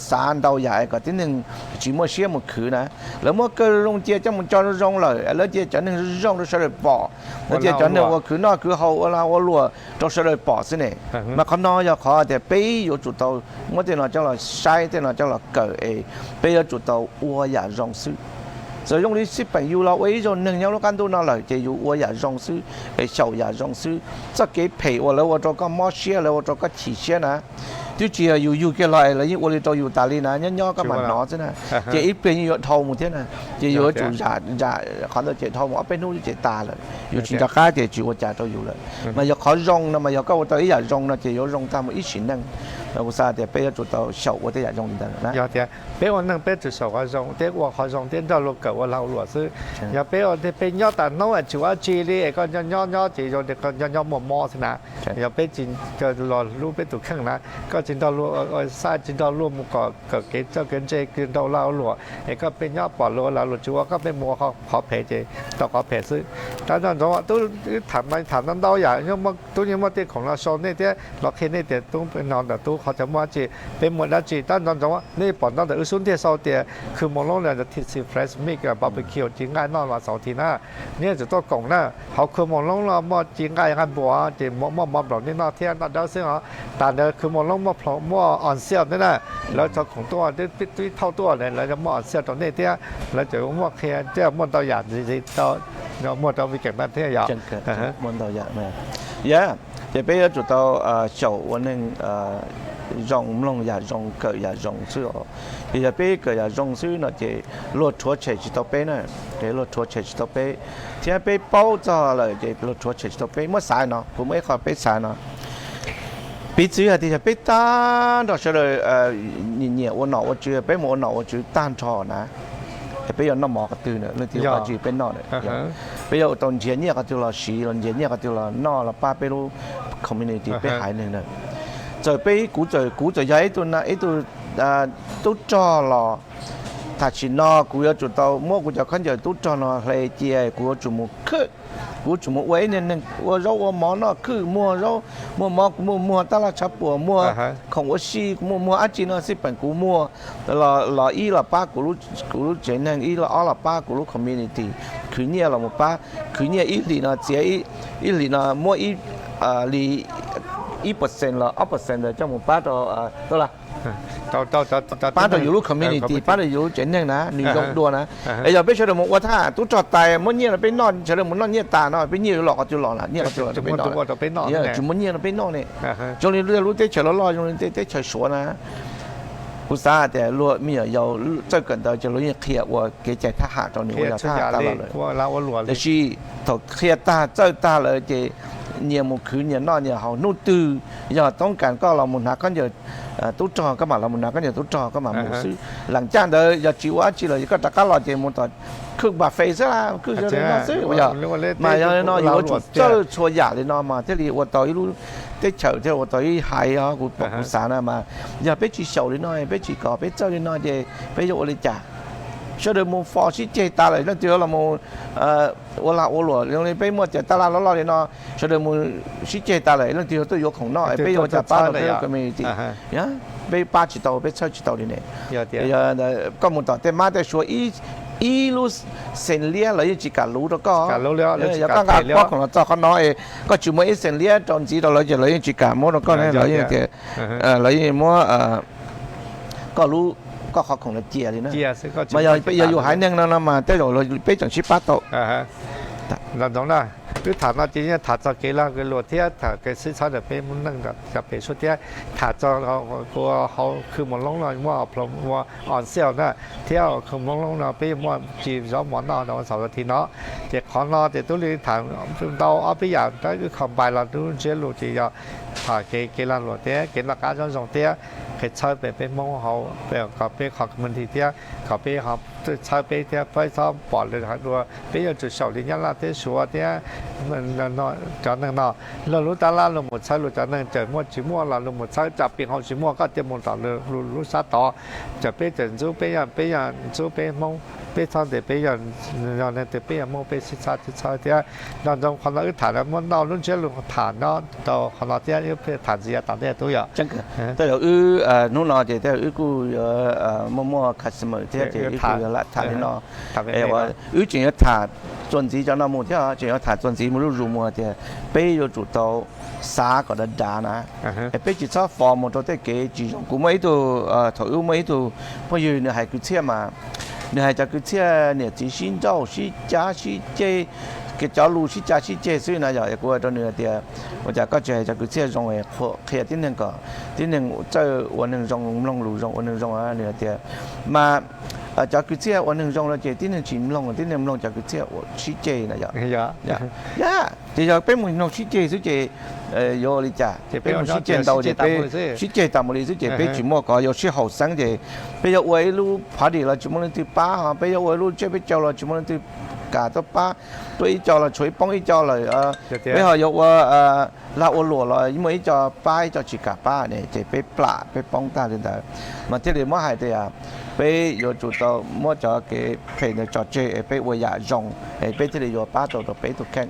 xav ntau yam es kom tib neeg tsis muaj siab mus khwv na. Lawv muab kaw zoo cia coj mus tso zoo zoo lawm, lawv cia cov neeg zoo zoo rau sawv daws pom, lawv cia cov neeg ua khwv noj khwv haus ua lag ua luam rau sawv daws pom xwb ne. Mas qhov no yog qhov tias peb yuav tsum tau muab tej no coj los saib, tej no coj los kawm es peb yuav tsum tau ua yam zoo xwb. Txawm zoo li xij peem yus los ua ib zaug neeg nyob lub qab ntuj no lawm ces yus ua yam zoo xwb es xyaum yam zoo xwb. Txoj kev phem uas lawv ua rau koj mob siab, lawv ua rau koj chim siab na, twb tsis yog yus yug kiag los es lawv yeej ua li rau yus tas li na, nyob nyob koj mam hnov xwb na. Ces ib pliag yeej yuav dhau mus thiab na. Ces yus yuav tsum zam zam qhov ntawd ces dhau mus ob peb hnub ces tas lawm, yus tsis nco qab ces tsis ua cas rau yus lawm. Mas yog qhov zoo no mas yog koj ua tau ib yam zoo no ces yuav zoo tag mus ib sim neej. Kuv xav tias peb yuav tsum tau xyaum ua tej yam zoo li ntawd na. Yog tias peb ua neeg peb tsum xyaum qhov zoo thiab ua qhov zoo thiab nrog luag kawm ua lag ua luam xwb. Yog peb ua peb nyob tas hnub tsis ua dab tsi li es koj nyob nyob ces zoo li koj nyob nyob muaj mob xwb na. Yog peb tsis los lub peb tus kheej na, koj tsis nrog luag xa, tsis nrog luag mus kom kawm kev txawj kev ntse, nrog lag ua luam es koj pheej nyob pom luag ua lag luam tsis ua, koj pheej mus ua qhov phem ces tau qhov phem xwb. Tab nco ntsoov tub, tham ntau ntau yam, tub yeej muaj tej khoom los sau nej thiab los qhia nej tias tub no ntawm tub qhov chaw muaj dab tsi, peb muaj dab tsi. Tab nco ntsoov nej pom ntau ntawm wb xub ntiag sau tias khw moo loob los Tennessee Fresh Meat Barbecue ci nqaij noj mas xaus thi na. Nej tsum tuaj koom na, hauv khw moo loob no muaj ci nqaij nqaij npua ces muaj mov nplaum nej noj thiab noj dawb xwb os. Tas ntawd khw moo loob muaj on sale thiab na, lawv tau khoom tuaj twb thauj tuaj lawv muaj on sale rau nej thiab, lawv tseem muaj qhia thiab muaj ntau yam ntxiv ntxiv tau muag rau weekend no thiab yom. Yog, ces peb yuav tsum tau xyaum ua neeg zoo, mloog yam zoo, kawm yam zoo xwb os. Ces yog peb kawm yam zoo xwb no ces luag rhuav tshem tsis tau peb na, luag rhuav tshem tsis tau peb, thiab peb paub txog lawm ces luag rhuav tshem tsis tau peb. Muab xav no, kuv muaj ib qho peb xav no. Piv txwv hais tias yog peb tag nrho sawv daws nyiam ua nom ua tswv, peb mus ua nom ua tswv tag nrho na, es peb yuav noj mov qhov twg na, leej twg ua dab tsi peb noj na? Peb yuav tau nrhiav nyiaj qhov twg los siv, los nrhiav nyiaj qhov twg los noj los pab peb lub community, peb haiv neeg na. Txawm peb, kuv txawm, kuv txawm yog ib tug, ib tug tub rog los, tam sim no kuv yuav tsum tau muab kuv cov khaub ncaws tub rog no hle cia, kuv yuav tsum mus khwm, kuv yuav tsum mus ua ib niag neeg ua zaub ua mov noj, khwm muag zaub muag mov, kuv muaj muag tab laj tshav puam, muag khoom ua si, kuv muaj muag dab tsi no xij peem kuv muag los ib los pab kuv lub tsev neeg, ib los ob los pab kuv lub community, khwv nyiaj los mus pab, khwv nyiaj ib hlis no txiav, ib hlis no muab li ib percent los ob percent ntawd coj mus pab rau, pab rau yus lub community, pab rau yus lub tsev neeg na, nws zoo dua na. Es yog peb sawv daws mus ua thaj tub rog tais muab nyiaj rau peb noj, sawv daws mus noj nyiaj tas no peb nyiaj yuav los qhov twg los na? Nyiaj qhov twg los rau peb noj? Tsis muaj nyiaj rau peb noj ne. Zoo li lub teb chaws loj loj zoo li tej teb chaws Suav na, kuv xav tias luag me nyuam yaus txawj kawm ntawv ces luag yeej qhia ua kev cai thab ham rau nws ua yog thab ham tas los lawm. Tiam sis thaum qhia tag txawj tag lawm ces nyias mus khwv nyias noj nyias haus. Hnub twg yog toob kas koj los mus hnav khaub ncaws tub rog, koj mam los mus hnav khaub ncaws tub rog koj mam mus xwb. Lam caj ntawd yog tsis ua dab tsi los koj rov qab los ces mus tom khwj buffet xwb, khwj zoo li no xwb yog. Mas yog li no yuav tsum txawj txhua yam li no mas thiaj li ua tau ib lub teb chaws, thiaj ua tau ib haiv os. Kuv pom kuv xav na mas yog peb tsis xyaum li no, peb tsis kom peb txawj li no ces peb yuav ua li cas? Sawv daws mus fo sib ceg tas lawm, leej twg los mus ua lag ua luam zoo li peb muaj cov taj laj loj loj li no, sawv daws mus sib ceg tas lawm, leej twg tuaj yuav khoom noj, peb yuav ua cas pab tau peb community? Peb pab tsis tau, peb txhawj tsis tau li ne. Koj mus tom tej mab tej suav ib lub xees liab los yeej tsis kam luv rau koj. Yog koj nqa pob khoom los txog qhov no es koj tsis muaj ib xees liab rau ntxiv rau lawv ces lawv yeej tsis kam muab rau koj ne, lawv yeej tias lawv yeej muab koj lub, koj qhov khoom no cia li na. Mas yog yus haiv neeg no no mas tej zaum peb tseem sib pab tau. Nco ntsoov na, Wb tham no ces yeej tham txog kev lag kev luam thiab tham kev sib txhawb ntawm peb Hmoob neej cov pem suab thiab tham txog kuv hauv khw Moos Loob no muaj ua on sale na, thiab khw Moos Loob no peb yuav muaj tsis zaub mov noj rau xaum rau thi no. Ces qhov no ces tub li tham ntau ob peb yam, wb combine los lub ntsiab lus ces yog kev lag luam thiab kev noj qab nyob zoo thiab kev txhawb pem peb Hmoob hauv kom peb qhov community thiab kom peb txhawb peb thiab peb txhob pom lwm haiv dua, peb yuav tsum xyaum li Nyab Laj thiab Suav thiab cov neeg no, luag lub tab laj luag mus txhawb luag cov neeg, txawm muaj tsis muaj los luag mus txhawb, tsam pem hauv tsis muaj koj cia mus tom luag lub sab tod, txawm peb txawm ntxub peb yog peb yog ntxub peb Hmoob, peb txhob ntes peb yog, yog neeg twg peb yog Hmoob peb sib txhawb sib txhawb thiab. Nco ntsoov qhov no wb tham muaj ntau lub ntsiab lus tham nyob rau qhov no thiab wb tham ntxiv yav tom ntej tub yom. Tej zaum wb hnub no ces tej zaum wb kuj yuav muaj muaj customer thiab ces wb kuj yuav lam tham li no. Wb tseem yuav tham txuas ntxiv cov no mus thiab, tseem yuav tham txuas ntxiv mus zuj zus mus tias peb yuav tsum tau xav kom dav dav na, es peb tsis txhob fo mus rau tej kev tsis zoo. Kuv muaj ib tug, thaum wb muaj ib tug phooj ywg nws hais kwv txhiaj mas, nws hais cov kwv txhiaj niam txiv sib nrauj sib cav sib ceg, kev cov lus sib cav sib ceg xwb na yom. Kuv hais rau nws hais tias ua cas koj tsis hais cov kwv txhiaj zoo, qhia tib neeg kom tib neeg txawj ua neeg zoo, mloog lus zoo ua neeg zoo. Nws hais tias mas cov kwv txhiaj ua neeg zoo no ces tib neeg tsis mloog, tib neeg mloog cov kwv txhiaj uas sib ceg na yom. Yog ces yog peb mus mloog sib ceg xwb ces yuav ua li cas? Peb mus sib ceg ntau ces peb sib ceg tas mus li xwb ces peb tsis muaj qhov yuav sib haum xeeb ces peb yuav ua ib lub party los tsis muaj leej twg pab, ho peb yuav ua ib lub tsiab peb caug los tsis muaj leej twg kam tuaj pab, tuaj ib co los tshuav ib poob ib co lawm. Peb ho yuav ua lag ua luam los muaj ib co pab ib co tsis kam pab ne ces peb plam peb poob tag li ntawd. Mas thiaj li muab hais tias peb yuav tsum tau muab cov kev phem ntawd tso tseg es peb ua yam zoo es peb thiaj li yuav pab tau rau peb tus kheej.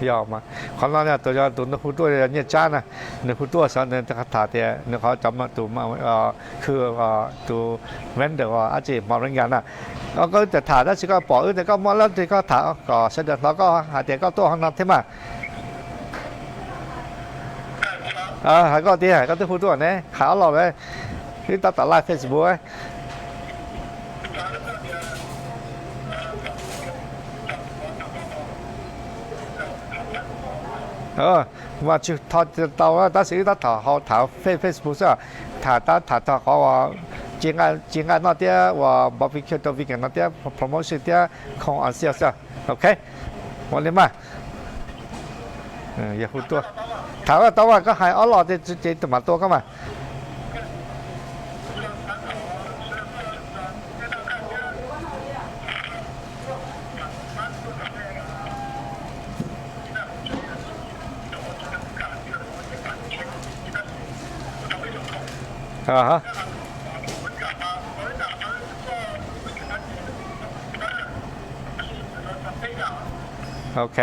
Yog mas qhov no tus yog tus nws hu tuaj yog Nyiaj Tsab na, nws hu tuaj xyov nws tham tias nws qhov cov tus khw tus vendor dab tsi Moringa na. Koj wb tham tab sis koj pom wb tias koj muaj lab ris koj tham kom sawv daws hnov koj hais tias koj tuaj hauv no thiab mas. Hais koj tiag, koj twb hu tuaj ne, hais ob los lawm. Wb tab tom live Facebook. Mas tsis tho tau tab sis wb tab tom hau tham Facebook xwb, tham tab tham txog qhov uas ci nqaij noj thiab uas barbecue rau weekend no thiab promotion thiab khoom on sale xwb. Ok, ua li mas. Yog hu tuaj, tham tau mas koj hais ob los ces tus mam tua koj mas. Ok.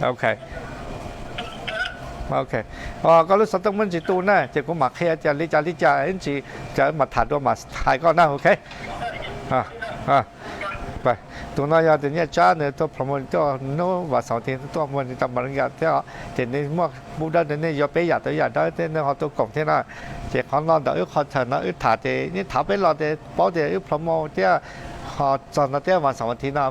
Ok. Ok. Koj lub xov tooj muaj ntsis tu na ces kuv mam qhia tias li cas li cas ib ntsis, cas mam tham dua mam hais koj na. Ok. Tus no yog tus Nyiaj Tsab nws tuaj promote tuaj hnub vas xaum thiv tuaj muag tau Moringa thiab, ces nws muaj pub dawb nws nej yuav peb yam tau yam dawb thiab nws ho tuaj koom thiab na. Ces qhov no ntawm wb qhov chaw no wb tham ces nej tham peb los ces paub tias wb promote thiab ho txog no thiab vas xaum thiv no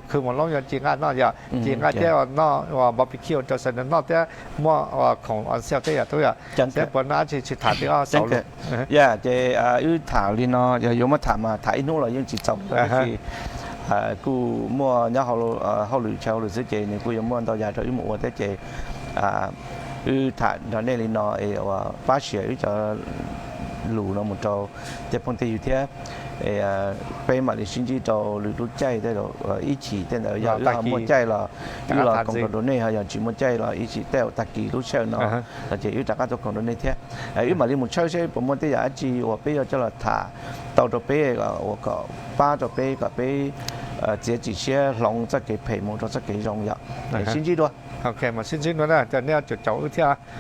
khw Moos Loob yuav ci nqaij noj yom, ci nqaij thiab noj barbecue rau sawv daws noj thiab muaj khoom on sale thiab yom tub yom. Thiab puas noj dab tsi tsis tham thiab xaus lus. Yog ces wb tham li no, yog yuav muab tham mas tham ib hnub los yeej tsis txaus li. Kuj muaj nyob hauj lwm chaw hauj lwm xwb ces nws kuj yuav muaj ntau yam rau wb mus ua thiab ces wb tham nrog nej li no es pab share wb cov lus no mus rau tej phooj tej ywg thiab. Peb mam li sib ntsib rau lwm lub caij tej zaum ib chim tej ntawd yog wb ho muaj caij los wb los koom rau nej, ho yog tsis muaj caij los ib chim tej zaum tag kis lub sij hawm no los ces wb rov qab tuaj koom rau nej thiab. Wb mam li mus tshawb seb puas muaj tej yam dab tsi uas peb yuav coj los tham tau rau peb uas kom pab rau peb kom peb txiav txim siab hloov txoj kev phem mus rau txoj kev zoo yom. Sib ntsib dua. Ok, mam sib ntsib dua na, nej caum caum wb thiab.